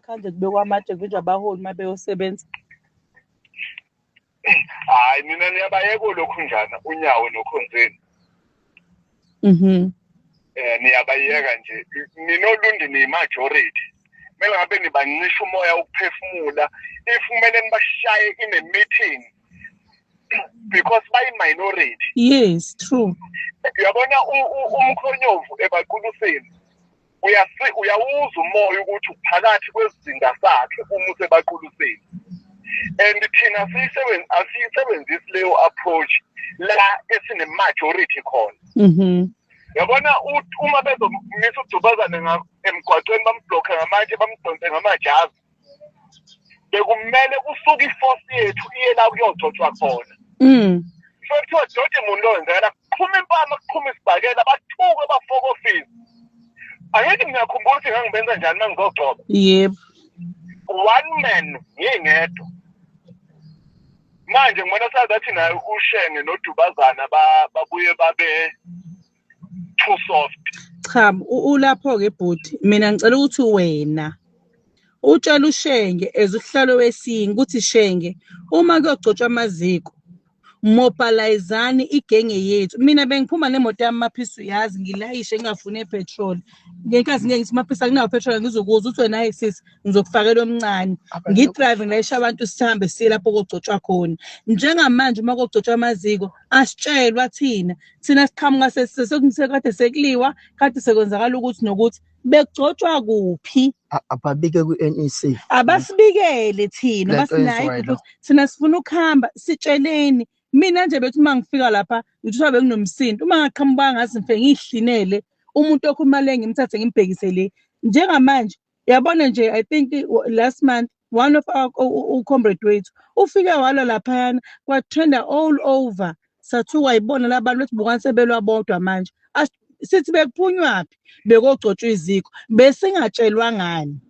Kanje kubekwa amatshe kuvinjwa abaholi uma beyosebenza. Hayi, nina niyabayeka lokhu njana unyawo nokhonzeni. Niyabayeka nje ninoLundi, niyi-majority, kumele ngabe nibancisha umoya wokuphefumula. If kumele nibashaye in a meeting, because bayi-minority. Yes, true. Uyabona, umkhonyovu ebaquluseni uyawuza umoya ukuthi uphakathi kwezizinda sakhe uma usebaquluseni, and thina asiyisebenzisi leyo approach la esine-majority khona. Yabona, uma bezomisa udubazane emgwaqweni, bamblokhe ngamatshe, bamdonse ngamajazi, bekumele kusuke i-force yethu iye la kuyogcotshwa khona. So kuthiwa doti muntu lowenzakala, kuqhuma impama, kuqhuma isibhakela, bathuke bafokofisi. Angithi ngiyakhumbula ukuthi ngangibenza njani uma ngizogcoba. Yebo. One man, ngingedwa. Manje ngibona sazathi naye uShenge noDubazana babuye babe too soft. Cha, ulapho-ke bhuti, mina ngicela ukuthi wena utshele uShenge as uhlalo wesingi ukuthi, Shenge, uma kuyogcotshwa amaziko, mobilizani igenge yethu. Mina bengiphuma nemoto yami, Maphisi, uyazi, ngilayishe ngingafuni epetrol. Ngenkathi ngeke ngithi, "Maphisi, akunawo petrol," ngizokuzwa uthi wena, "Hayi sisi, ngizokufakela omncane." Ngi-drive, ngilayisha abantu, sihambe siye lapho kogcotshwa khona. Njengamanje uma kogcotshwa amaziko, asitshelwa thina. Thina siqhamuka sekade sekuliwa, kade sekwenzakala ukuthi nokuthi bekugcotshwa kuphi. Ababike kwi-NEC. Abasibikele thina. Le basinayo qiniso lo. Ukuthi thina sifuna ukuhamba, sitsheleni. Mina nje bethi uma ngifika lapha ngithiwa bekunomsindo, uma ngaqhamuka ngathi ngifike ngiyihlinele umuntu okhuluma le, ngimthathe ngimbhekise le. Njengamanje yabona nje, I think last month one of our u-comrade wethu ufike walwa laphayana, kwatrenda all over, sathuka yibona labantu bethi bukani sebelwa bodwa manje. Sithi bekuphunywaphi, bekogcotshwa iziko, besingatshelwa ngani?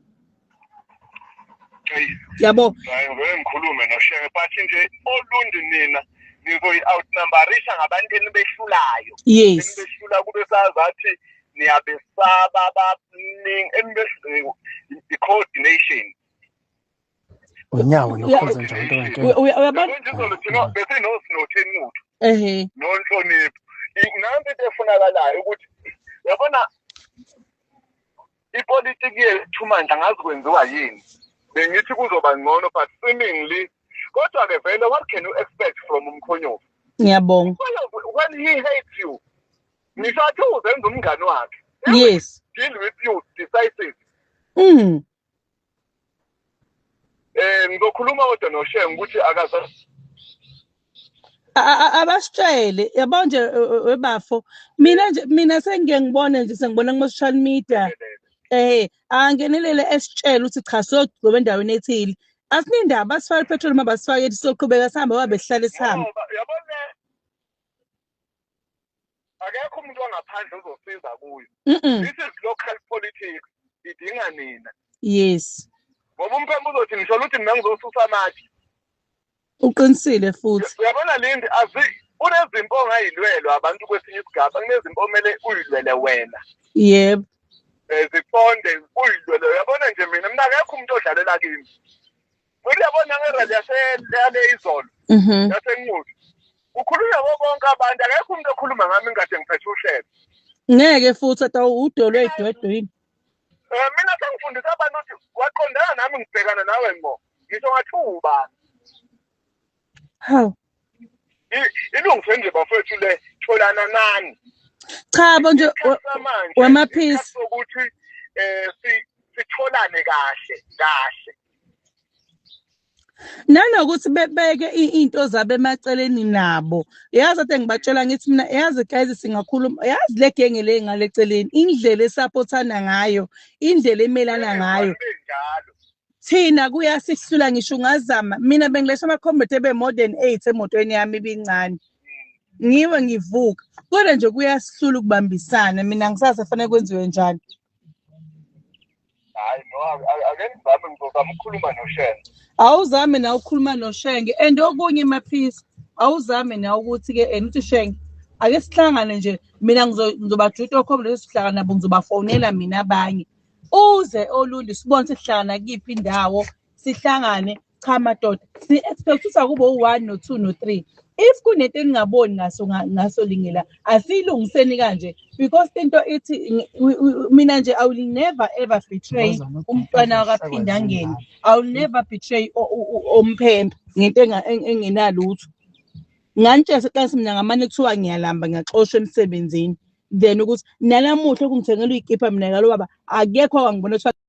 Eyi, yabo. Hayi, ngivele ngikhulume noShenge, but nje oLundi nina nizoyi-outnumberisha ngabantu enibehlulayo. Enibehlula kube sazathi niyabesaba baningi i-coordination. Unyawo nokhoza njalo nto. Uyabona. Yabo nje, izolo thina besinosinothe eNquthu nonhlonipho. Nansi into efunakalayo ukuthi, yabona, ipolitiki yethu manje angazi kwenziwa yini. Bengithi kuzoba ngcono, but seemingly, kodwa-ke vele, what can you expect from umkhonyovu? Ngiyabonga. Umkhonyovu, when he hates you, ngisho athi uzenza umngani wakhe, he will deal with you decisive. Ngizokhuluma kodwa noShenge ukuthi akaza. Abasitshele, yabo nje, webafo, mina nje, mina sengike ngibone nje, sengibona kuma-social media, angenelele, esitshele ukuthi cha, siyogcoba endaweni ethile. Asinindaba, basifake ipetrol uma basifake, sizoqhubeka sihambe ngoba besihlale sihambe. Ngoba yabona, akekho umuntu wangaphandle ozosiza kuyo. This is local politics, idinga nina. Ngoba umphembe uzothi ngisho ukuthi mina ngizosusa amatshe. Uqinisile futhi. Uyabona, Lindi, azi kunezimpi ongayilwelwa abantu kwesinye isigaba, kunezimpi omele uyilwele wena. Ziqonde uyilwele. Uyabona nje, mina akekho umuntu odlalela kimi. Uyabona, nge-rally yale izolo yaseNquthu, kukhulunywa ko bonke abantu, akekho umuntu okhuluma ngami ngikade ngiphethe uhlelo. Ngeke futhi ata udolwe idwedwe yini. Mina sengifundisa abantu ukuthi waqondana nami, ngibhekana nawe ngqo, ngisho ngathi ubani. Hawu. Ilungise nje bafethu le, tholana nani. Cha bo nje. Isikhathi samanje, wemaphisi. isikhathi sokuthi sitholane kahle kahle. Nanokuthi bebeke iy'nto zabo emaceleni nabo. Yazi, ade ngibatshela ngithi mina, yazi guys, singakhuluma, yazi le genge le ngale eceleni, indlela esaphothana ngayo, indlela emelana ngayo. Njalo. Thina kuyasihlula, ngisho ungazama. Mina bengilesha ama-comrade ebe more than 8 emotweni yami ibincane. Ngiwe ngivuka. Kodwa nje kuyasihlula ukubambisana. Mina ngisazi fanele kwenziwe njani. Hayi no, ake ngizame, ngizozama ukukhuluma noShenge. Awuzame nawe ukukhuluma noShenge, and okunye, Maphisi, awuzame nawe ukuthi-ke and uthi, "Shenge, ake sihlangane nje." Mina ngizobajuta okhombe lesi sihlangana nabo, ngizobafonela mina abanye. Uze Olundi sibone ukuthi sihlangana kuyiphi indawo, sihlangane. Cha madoda, si-expect ukuthi akube u-one no-two no-three. If kunento eningaboni ngaso ngaso linye la, asiyilungiseni kanje because into ithi mina nje I will never ever betray umntwana wakaPhindangene. I will never betray omphembe ngento engenalutho. Nganitshela seqansi mina ngamane kuthiwa ngiyalamba ngiyaxoshwa emsebenzini. Then ukuthi nanamuhla ukungithengela iy'kipha mina ngalo baba akekho owangibona kuthiwa.